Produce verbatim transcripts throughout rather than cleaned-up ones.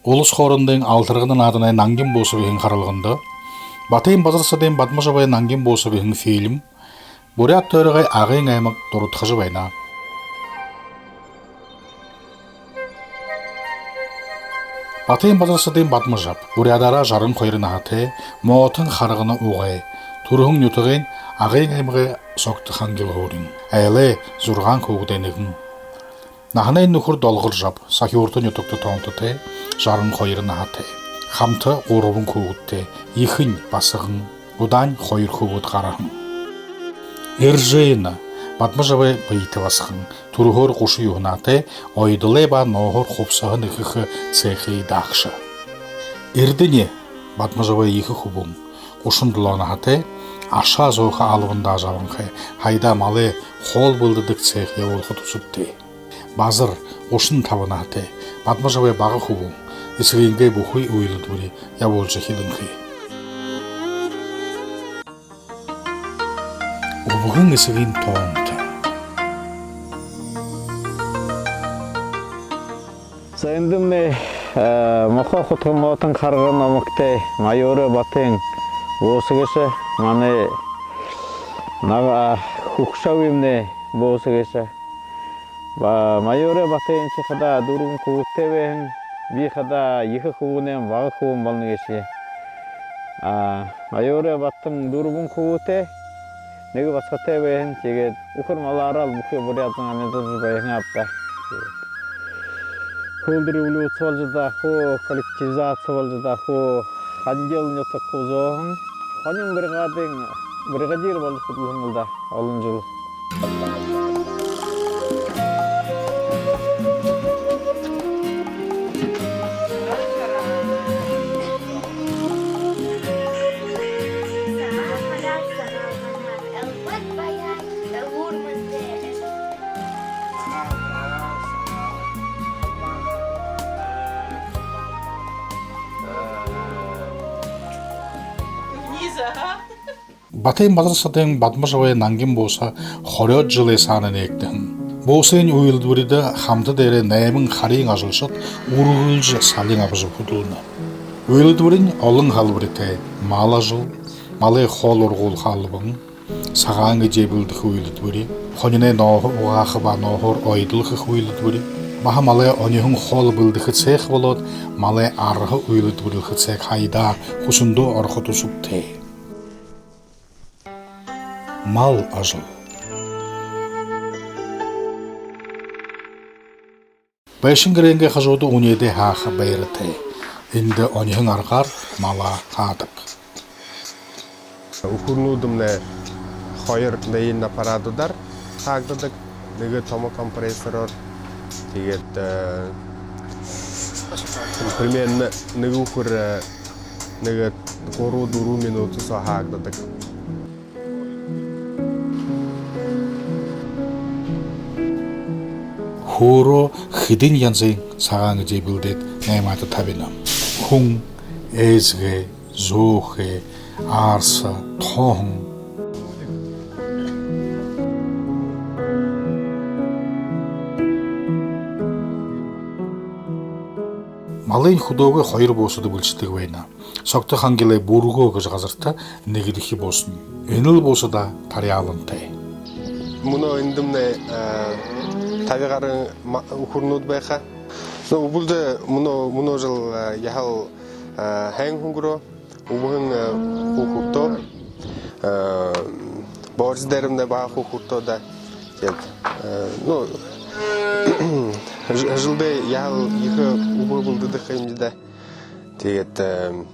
Улас хоорондын алтаргана нааданай «Нангин бууса» гэһэн харалганда Батыень Базарсадын «Бадмажабай нангин бууса» гэһэн фильм Буряад тойрогой Агын аймаг дурадхажа байна. Батыень Базарсадын Бадмажаб буряадаараа жаран хоёр наһатай, Моотон харгана угай. Түрэһэн нютагынь Агын аймагай Согто-Хангил һуурин. Айлай зургаан хүүгэдэй нэгэн. Наһанайнь нүхэр Долгоржаб, Сахюурта нютагта тоонтотой, жаран хоёр наһатай. Хамта гурбан хүүгэдтэй, ехэнь басаган, удаань хоёр хүүгэд гараһан. Эржена, Бадмажабай бэетэ басаган, түрэһөөр гушан юһэн наһатай, оёдолой ба нооһоор хубсаһа нэхэхэ цехэй даагша. Эрдэни, Бадмажабай ехэ хүбүүн, гушан долоо наһатай, ашаа зөөхэ албан даажа абанхай, һаяда малай хоол бэлдэдэг цех ябуулха түсэбтэй. Базар, гушан табан наһатай, Бадмажабай бага хүбүүн, эсэгынгээ бүхы үйлэдбэри ябуулжа эхилэнхэй. Үбгэн эсэгын тоонто. За, эндэмнай, э, Мохо хутагай Моотон харгана омогтой Майорой Батыень бууса гээшэ, манай нага-, хүгшэ абымнай бууса гээшэ. Ба-, Майорой Батыень хадаа дүрбэн хүүгэдтэй байһан, би хадаа ехэ хүбүүнэйм бага хүбүүн болоно гээшэ. А, Майорой Батыень дүрбэн хүүгэдтэй, нэгэ басагатай байһан, тиигээд үхэр малаараа л бүхы буряадууд амидаржа байһан ааб даа. Хүлдэ революци болжо даа хуу, коллективизаци болжо даа хуу, Хангил нютаг хуу зөөһэн. Хонин бригадын бригадир болжо хүдэлһэн лэ даа олон жэл. Батыень Базарсадын Бадмажабай нангин бууса хорёод жэлэй саана нээгдэһэн. Буусынь үйлэдбэридэ хамта дээрээ найман харин ажалшад үргэлжэ салин абажа хүдэлнэ. Үйлэдбэринь олон һалбаритай: мал ажал, малай хоол ургуулха албан, сагаан эдеэ бэлдэхэ үйлэдбэри, хониной нооһо угааха ба нооһоор оёдол хэхэ үйлэдбэри, баһа малай оньһон хоол бэлдэхэ цех болоод, малай арһа үйлэдбэрилхэ цех һаяда хүсэндөө орохо түсэбтэй. Мал ажал. Байшан гэрэйнгээ хажууда үнеэдэй һааха байратай. Эндэ оньһон аргаар малаа һаадаг. Үхэрнүүдэмнай хоёр дайин аппаратуудаар һаагдадаг. Нэгэ томо компрессороор. Тиигээд, э, примерно нэгэ үхэр, э, нэгэ гурба-дүрбэ минута соо һаагдадаг. Хөөрөө хэдэн янзын сагаан эдеэ бэлдээд, наймаада табина. Хүн, эзгэ, зөөхэй, аарса, тоһон. Малынь хүдөөгэй хоёр буусада бэлшэдэг байна. Согто-Хангилай Бүргөө гэжэ газарта нэгэдэхи буусань. Энэл буусада таряалантай. Мүнөө эндэмнай, э, таби гаран ма-, үхэрнүүд байха. Но, үбэлдөө мүнөө, мүнөө жэл, э, яһала, э, һайн хүнгэрөө. Үбһэн, э, хуу хүртөө. Э, Бооржо дээрэмнай бага хуу хүртөө даа. Тиигээд, э, ну, ж-, жэлдээ яһала ехэ үбһэ бэлдэдэг юм даа. Тиигээд, э,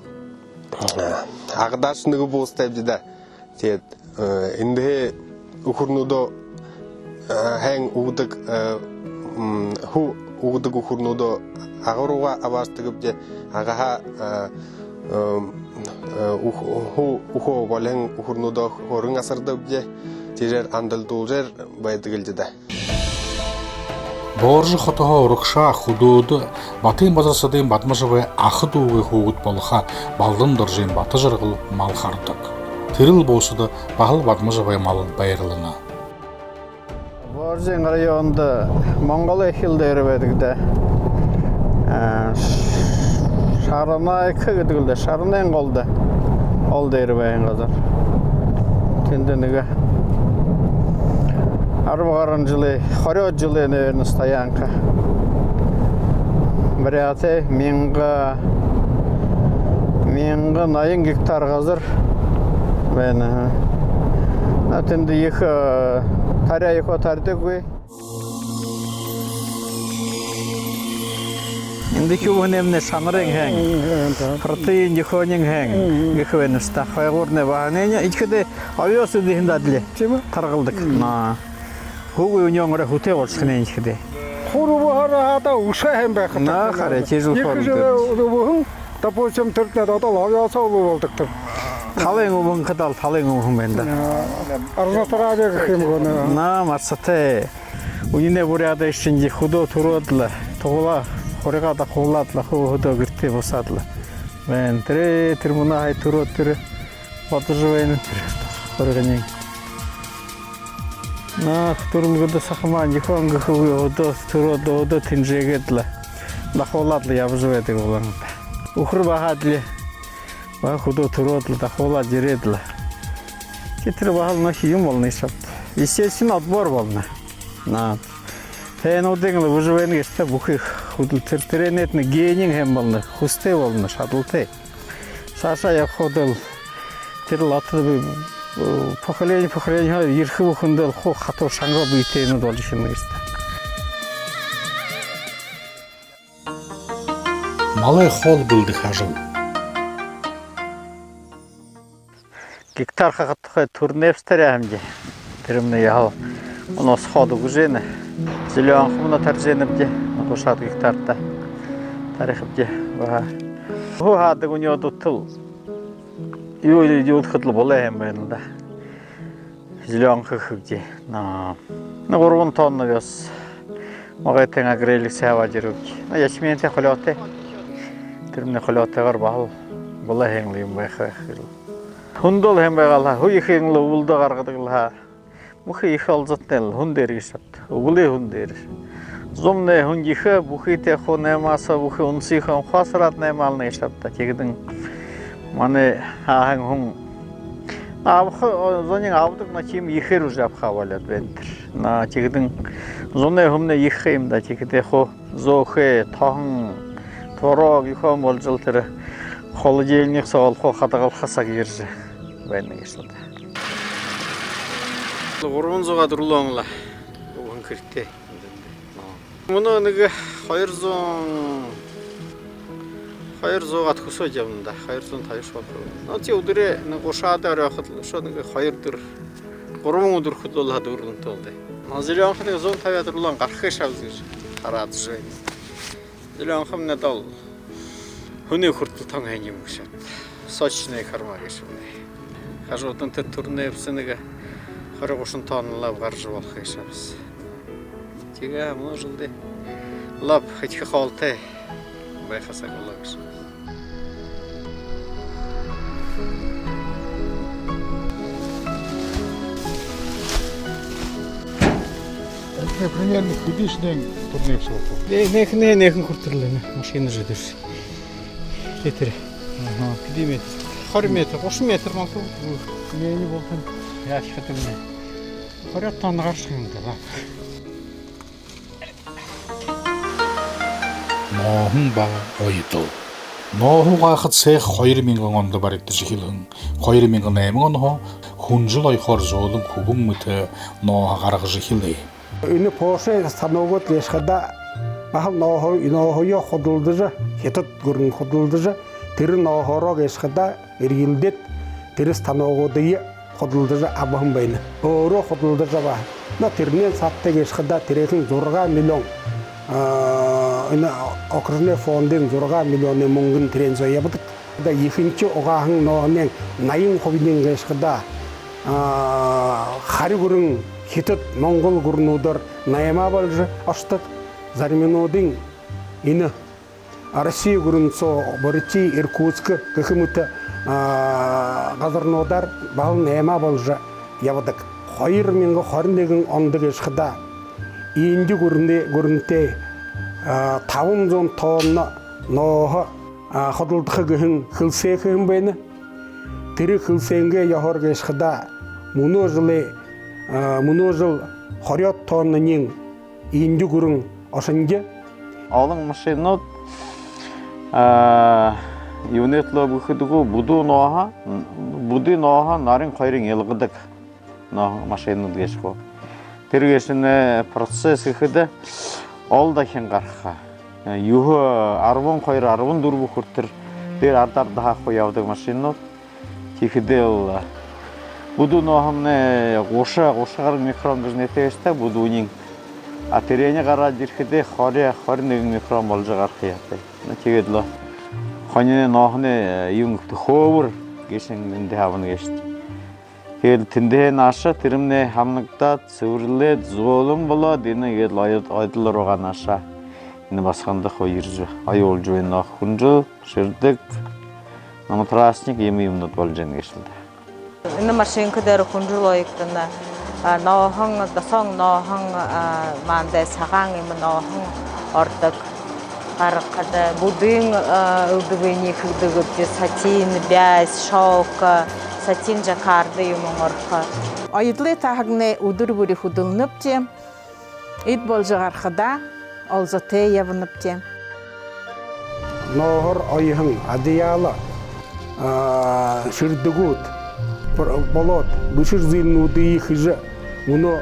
Агадааршье нэгэ буустай юм даа. Тиигээд, э, эндэһээ үхэрнүүдээ, э, һайн үгэдэг, э, м, һү үгэдэг үхэрнүүдээ Ага руугаа абаашадаг юм даа. Агаһаа, э, э, э, үх-, һү үхөө болиһон үхэрнүүдээ хөөрэн асардаг юм даа. Тиижээр андалдуулжаар байдаг лэ даа. Бооржо хотоһоо урагшаа хүдөөдэ Батыень Базарсадын Бадмажабай аха дүүгэй хүүгэд болохо Балдан-Доржын Батажаргал мал харадаг. Тэрэл буусада баһал Бадмажабай мал байрлана. Бооржын районда Монголой эхил дээрэ байдаг даа. Э, Шаранайка гэдэг лэ даа, Шаранайн гол даа. Гол дээрэ байһан газар. Тэндэ нэгэ арба гаран жэлэй, хорёод жэлэй, наверное, стоянка. Буряадай мянга, мянга наян гектар газар байна. А тэндэ ехэ, э, таряа ехэ тарьдаггүй. Эндэ хюу хүнэмнай шанарынь һэн. Протеин ехэнь һэн. Гэхэ байна ш даа. Хойгуурнай баһа. Энээнээ эдихэдээ овёс эдиһэн даа адли. Тиимэ. Таргалдаг. На. Хүгы үнеэн орой хүтэй болошохонь эдихэдээ. Хур үбһөөр хадаа үгшэ һэн байха. На, харин тиижэл. Ехэ хур жэлэй үбһэн, допустим, тэрэтнай одоо л овёсоо үбһэ болодог тэрэ. Талын үбһэн хадаа л талын үбһэн байна даа. Арзан тараа гэхэ юм гү, на. На, марсатай. Үнинэй буряадай шэнги хүдөө түрөөд лэ, тугала, хурьгаа дахуулаад лэ, хуу хүдөө гэртээ бусаад лэ. Байна. Тэрэ, тэрэ мүнөө һая түрөөд тэрэ бодожо байна тэрэ хурьганиинь. На, түрэлгэдэ саха маа ехэ үнгы хүгы хүдөө түрөөд, өөдөө тэнжээгээд лэ, дахуулаад лэ ябажа байдаг болоһон. Үхэр баһа адли. Баһа хүдөө түрөөд лэ, дахуулаад ерээд лэ. Тэ тэрэ баһал нэгэ юм болоно гээшэ ааб даа. Естественный отбор болоно. На. Тээнүүдынь лэ үбдэжэ байна гээшэ даа, бүхы хүдэл тэрэ, тэрээнэйнь гениинь һэн болоно, хүсэтэй болоно, шадалтай. Саашаа ябахадал тэрэл ото, э, поколени, поколени ерэхэ бүхэндэл хуу хатуу шанга бэетэйнүүд болжо эхилнэ гээшэ даа. Малай хоол бэлдэхэ ажал. Гектар хахад тухай түрнэбс таряа һэмди. Тэрэмнай яһала онсо ходо үгэжэ байна. Зелёнка мүнөө таряжа байнабди. Гушаад гектарта тарихабди. Баһа. Хуу хаадаг үнеэдэ үтэл юу, юу, юудэхэдэл болоо һэм байна даа. Зелёнка хэхэбди. На, на, гурбан тонн навёс. Магадтайн «Агроликсэй» абаад ерэбэбди. На, ячменьтэй, холёотой. Тэрэмнай холёотойгоор баһал болоо һэн лэ юм байха гэхэ. Хүндэл һэм байгаа лэ һаа, хуу ехэ юм лэ, үбэлдөө гаргадаг лэ һаа. Бүхы ехэ олзотнай лэ һүн дээрэ гээшэ ааб даа. Үбэлэй һүн дээрэ. Зумнай һүн ехэ, бүхытэй хуу наймаашье, бүхы үнсыхэ, ухаасараад наймаална гээшэ ааб даа. Тиигэдэнь манай һаһан һүн абаха, зониинь абадаг, но тиимэ ехээр уже абахаа болёод байна тэрэ. Но тиигэдэнь зунай һүмнай ехэ юм даа. Тиихэдээ хуу зөөхэй, тоһон, творог юухэн болжол, тэрэ холодильник соогоо хуу хадагалха саг ерэжэ байна гээшэ даа. Гурбан зуугаад үрэлөө лэ үбһэн хэрэгтэй. Мүнөө нэгэ хоёр зуун, хоёр зуугаад хүсөөд ябана даа. Хоёр зуун табяад болохо. Но тии үдэрөө нэгэ гушаад орёохо лэ, үшөө нэгэ хоёр үдэр, гурбан үдэр хүлөөл һаа дүүрэнэ тээ лэ даа. Но зелёнка нэгэ зуун табяад үрэлөө гарахаш ааб гэжэ хараад байна. Зелёнкамнай дол һүни хүрэтэр тон һэн юм гээшэ. Сочная корма гээшэ юм. Хажуудань тэрэ түрнэбс нэгэ хорин-гушан тонн лэ гаража болохо гээшэ ааб даа. Тиигээ мүнөө жэлдэ лэ хэдыхэ хоолтой байха саг болоо гээшэ. Примерно хэдышни түрнэбс болохо? Нэ-, нэхэнэй нэхэн хүрэтэр лэ энэ машина жэдэрш. Тэ тэрэ. Ага, хэды метр? Хорин метр, гушан метр магадгүй. Энээнэй болтон яажа хэдэмнай? Хорёод тонн гараха юм даа. Нооһон ба оёдол. Нооһо угаахада сайхан хоёр мянган ондо баригдажа эхилһэн. Хоёр мянган найман онһоо хүнжэл оёхоор зөөлэн хүбүүн мэтэ нооһо гаргажа эхилээ. Энэ Порше станогууд гээшэ хадаа баһал нооһо-, нооһоёо худалдажа, Хитад гүрэн худалдажа, тэрэ нооһоороо гээшэ хадаа эрьелдээд, тэрэ станогуудые худалдажа абаһан байна. Өөрөө худалдажа абаа. Но тэрэнэй саада гээшэ хадаа тэрээхэн зургаан миллион, а, энэ окружной фондын зургаан миллионой мүнгэн тэрээн соо ябадаг. Хадаа ехэнхи угааһан нооһоной наян хубинь гээшэ хадаа, а, Хари гүрэн, Хитад, Монгол гүрэнүүдээр наймаа болжо ошодог. Заримануудынь энэ Росси гүрэн соо, Буряадай, Иркутск гэхэ мэтэ, а, газарнуудаар баһал наймаа болжо ябадаг. Хоёр мянга хорин нэгэн ондо гээшэ хадаа Инди гүрэнэй, гүрэнтэ, а, табан зуун тонн нооһо, а, худалдаха гэһэн хэлсээ хэһэн байна. Тэрэ хэлсэйнгээ ёһоор гээшэ хадаа мүнөө жэлэй, а, мүнөө жэл хорёод тоннань индюк үрэн ошонхой. Олон машинанууд, а, юунэй түлөө бэ гэхэдэ гү, бүдүүн нооһо, бүдүүн нооһо нарин хоёрынь илгадаг нооһон машинанууд гээшэ гү. Тэрэ гээшэнь процесс гэхэдэ олон дахин гараха. Юһэ арбан хоёр, арбан дүрбэ хүрэтэр дээрэ арад ардаһаа хуу ябадаг машинанууд. Тиихэдэл бүдүүн нооһомнай гуша, гуша гаран микрон гэжэ нэтэ гээшэ даа, бүдүүниинь. А тэрэнь гараад ерэхэдээ хори, хори нэгэн микрон боложо гараха ёһотой. Ну, тиигээд лэ хониной нооһоной юун гэхэдэ, хөөбэр гээшэнь эндэ һабана гээшэ. Тиигээд лэ тэндэһээ нааша тэрэмнай һамнагдаад, сэбэрлээд, зөөлэн болоод, энэ иигээд лэ ойд-, ойдолор угаа нааша энэ басаганда хуу ерэжэ оёулжа байна. Хүнжэл, шэрдэг, наматрасник, иимэ юумэнүүд боложо байна гээшэл даа. Энэ машинка дээрэ хүнжэл оёгдоно. А, нооһон, досоон нооһон, а, маанадта сагаан иимэ нооһон ордог. Гаргахада бүдүүн, а, элдэбын нээгдэдэг гээшэ, сатин, бязь, шёлк, сатин, жаккард юумэн орохо. Оёдолой таһагнай үдэр бүри хүдэлнэбди. Эд боложо гарахадаа олзотой ябанабди. Нооһоор оёһон одеяло, а, шэрдэгүүд, пр-, болоод бэшэр зүйлнүүдые хэжэ, мүнөө,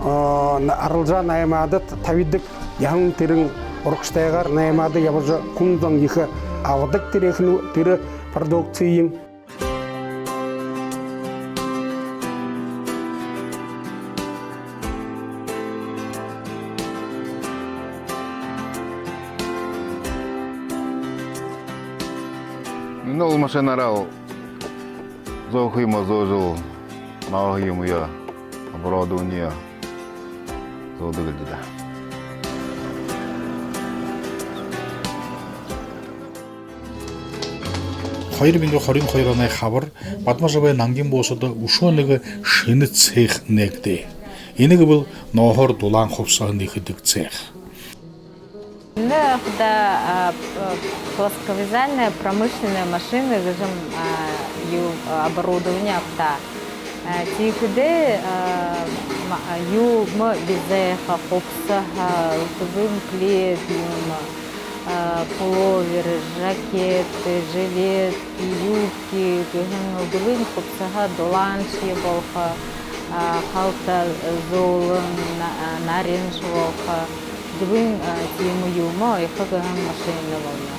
а, на-, арилжаа наймаадад табидаг. Яһан тэрэн урагшатайгаар наймаада ябажа, хүн зон ехэ абадаг тэрэ ехэнэ, тэрэ продукцииень. Энэ олон машинаараа зөөхэ юумэ зөөжэл, нооһон юумэеэ, оборудованиеэ зөөдэг лэ даа. Хоёр мянга хорин хоёр оной хабар Бадмажабай нангин буусада үшөө нэгэ шэнэ цех нээгдээ. Энэ гэбэл нооһоор дулаан хубсаһа нэхэдэг цех. Энэ хадаа, а, п-, плосковязальная промышленная машина гэжэ, а, юу, а, оборудование абтаа. А, тиихэдээ, а, ма-, а, юумэ бизайха, хубсаһа, элдэбын плед юумэ, а, пуловеры, жакеты, жилетки, юбки гэһэн элдэбын хубсаһа, дулааншье болохо, а, халта, зөөлэн, на-, а, нариншье болохо. Элдэбын, а, тиимэ юумэ оёхо гэһэн машина болоно.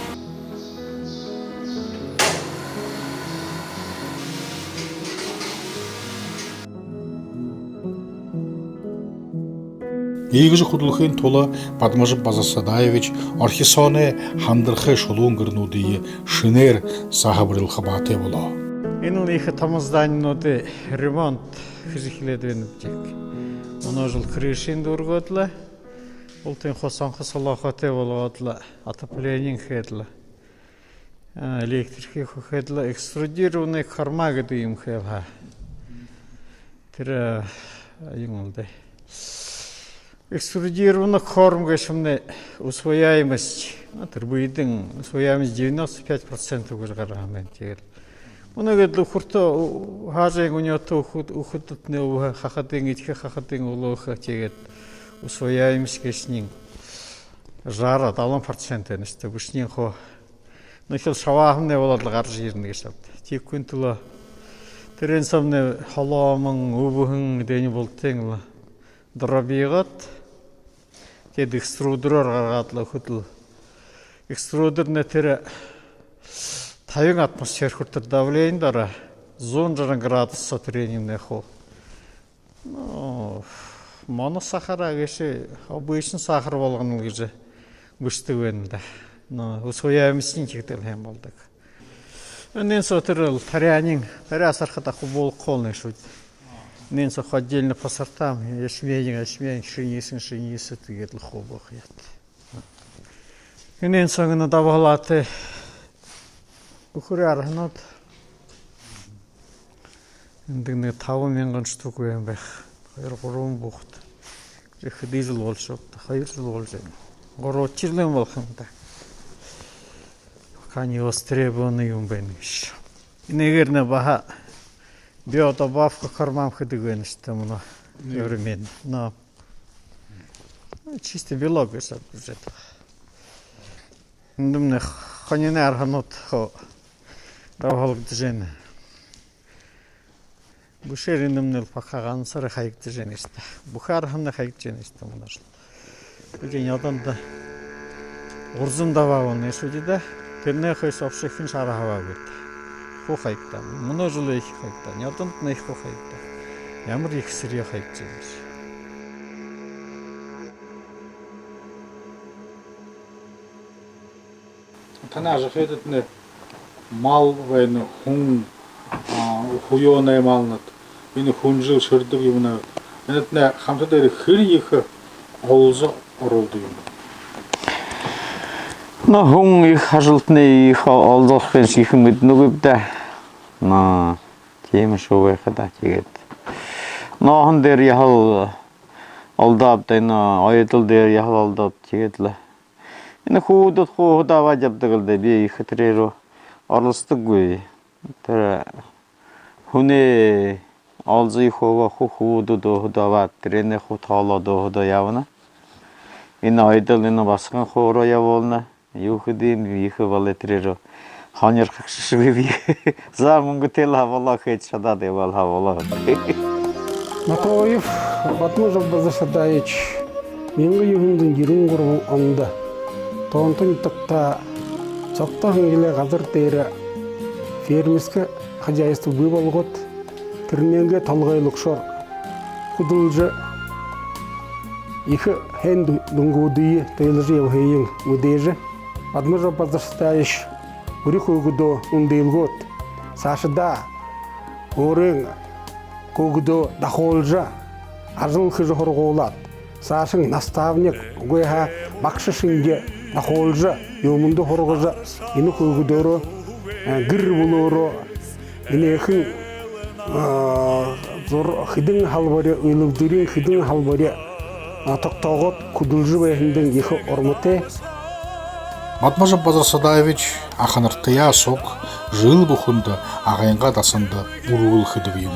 Иигэжэ хүдэлхын тула Бадмажаб Базарсадаевич орхисооной һандархай шулуун гэрнүүдые шэнээр саһабарилха баатай болоо. Энэл ехэ томо зданинуудые ремонт хэжэ эхилээд байнабди. Мүнөө жэл крышынь дүүргээд лэ, бултынь хуу сонхо солоохотой болгоод лэ, отоплениень хээд лэ. А, электрикиень хээд лэ, экструдированный корма гэдэг юм хээ ха. Тэрэ, а, юун лэ даа. Экструдированный корм гээшэмнай усвояемость, а, тэрэ бэедэнь усвояемость девяносто пять процентов гэжэ гараһан байна. Тиигээд лэ мүнөө гээд лэ үхэртөө, у-, һаажа үгэнэ, үхэ-, үхэдэтнай үбһэ, хахадынь эдихэ, хахадынь үлөөхэ, тиигээд усвояемость гээшэнь жара, далан процент байна шүү дээ. Бэшэниинь хуу нүхэл шабааһамнай болоод лэ гаража ерэнэ гээшэ ааб даа. Тиихын тула тэрээн соомнай холоомон, үбһэн, эдэниинь бултыень лэ дробигээд, тиигээд экструдерээр гаргаад лэ үхэдэл. Экструдернай тэрэ табин атмосфер хүрэтэр давлениин доро, зуун жаран градус соо тэрэниинь хуу. Ну, моносахар гээшэ, обычный сахар болгоно гэжэ бэшэдэг байна даа. Но усвояемостинь тиигэдэг һэн болодог. Энээн соо тэрэл таряаниинь, таряа асархада хуу буулгахал нэшүүд. Энээн соо отдельно по сортам, ячмень, ячмень, пшеница, пшеница, тиигээд лэ хуу бохьёод. Энээн соо энэ дабһалаатай үхэрэй арһанууд. Эндэ нэгэ табан мянган штук байна байха. Хоёр, гурбан буухада. Хэды жэл болошоо бэ даа? Хоёр жэл болошоо. Гурбадахи жэлынь болохо юм даа. Пока не востребованный юм байна гээшэ. Энээгээр нэ баһа биодобавка кормам хэдэг байна шүү дээ, мүнөө. Современно. Но чисто белок гээшэ бюджет. Эндэмнай хонинай арһанууд хуу дабһалагдажа байна. Бэшээр эндэмнай пока гансаараа хаягдажа байна шүү дээ. Бүхы арһамнай хаягдажа байна шүү дээ, мүнөө жэл. Бидэ нёдондо гурбан дабаа болоно шүү дээ. Тэрэнэй хойшо вообще хэншье арһа абаагүйт. Хуу хаягдаа. Мүнөө жэлээ ехэ хаягдаа. Нёдондо нэ ехэ хуу хаягдаа. Ямар ехэ сэрье хаягдажа байна гээшэ. Танай ажахыетнай мал байна, хүн, а, хуюунай малнай. Энэ хүнжэл шэрдэг юм нэ. Энэтнай хамта дээрэ хэр ехэ олзо оруулдаг юм? Но хүн ехэ ажалтнай ехэ олзо болохо гэжэ ехэ мэдэнэгүйб даа. Но тиимэ шүү байха даа, тиигээд. Нооһон дээрэ яһала олдооб даа, энэ оёдол дээрэ яһала олдооб, тиигээд лэ. Энэ хүүгэдүүд хуу ходо абаад ябадаг лэ даа, би ехэ тэрээгээр оролсодоггүй. Тэрэ хүнэй олзые хуу хуу хүүгэдүүд өөһэдөө абаад, тэрээнээ хуу тоолоод өөһэдөө ябана. Энэ оёдол, энэ басаган хуу ороо ябуулна. Юу хэдэмби, ехэ болоо тэрээгээр. Һонирхогшо шэнги би. За, мүнгэтэй лэ хабаалаа, хээд шадаад ябаал хабаалаа. Матоев Бадмажаб Базарсадаевич мянга юһэн зуун ерэн гурбан ондо тоонто нютагта Цогто-Хангилай газар дээрэ фермерскэ хозяйство бии болгоод, тэрэнэйнгээ толгойлогшоор хүдэлжэ, ехэ һайн дү-, дүнгүүдые туйлажа ябаһыень мэдээжэ, Бадмажаб Базарсадаевич үри хүүгэдөө үндылгөөд, саашадаа өөрын хүүгэдөө дахуулжа, ажал хэжэ һургуулаад, саашань наставник, үгы һаа багша шэнги дахуулжа, юумэндэ һургажа, энэ хүүгэдөөрөө, э, гэр бүлөөрөө энээхэн, э, зур-, хэдэн һалбари, үйлэдбэриин хэдэн һалбари, э, тогтоогоод хүдэлжэ байһандань ехэ урматай. Бадмажаб Базарсадаевич аханартаяа суг жэл бүхэндэ Агынгаа дасанда үргэл хэдэг юм.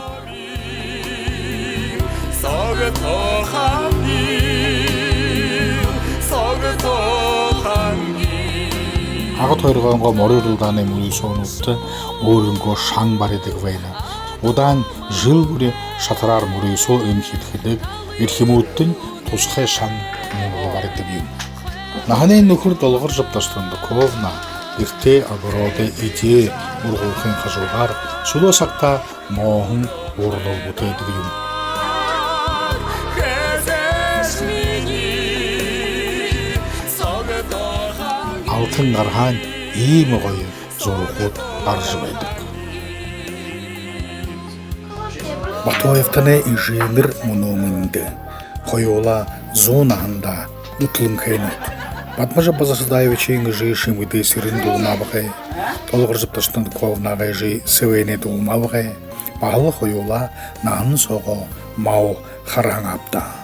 Ага тойрогойнгоо мори урилдаанай мүрысөөнүүдтэ өөрынгөө шан баридаг байна. Удаань жэл бүри шатараар мүрысөө эмхидхэдэг, эрхимүүдтэнь тусхай шан мүнгэ баридаг юм. Наһанайнь нүхэр Долгоржаб Дашидандуковна гэртээ огородой эдеэ ургуулхын хажуугаар сүлөө сагтаа мооһон урлал бүтээдэг юм. Алтан гарһаань иимэ гоё зурагууд гаража байдаг. Батоевтанай эжынэр мүнөө мэндэ. Хоюулаа зуун наһандаа үтэлэнхэй нэ. Бадмажаб Базарсадаевичай эжы Шэмэдэй Сэрэн дулма абагай, Долгоржаб Дашидандуковнагай эжы Сэбэнэй дулма абагай, баһал хоюулаа наһан соогоо мал хараһан ааб даа.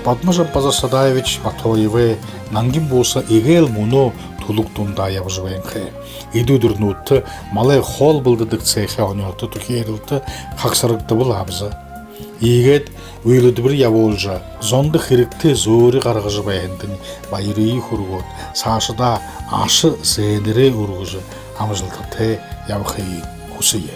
Бадмажаб Базарсадаевич Батоевай нангин бууса эгээл мүнөө түлэг дундаа ябажа байнхай. Эдэ үдэрнүүдтэ малай хоол бэлдэдэг цехэй оньһото түхеэрэлтэ хагсарагдабал аабза. Иигээд үйлэдбэри ябуулжа, зондо хэрэгтэй зөөри гаргажа байһандань баярые хүргөөд, саашадаа аша зээнэрээ үргэжэ, амжалтатай ябахыень хүсэе.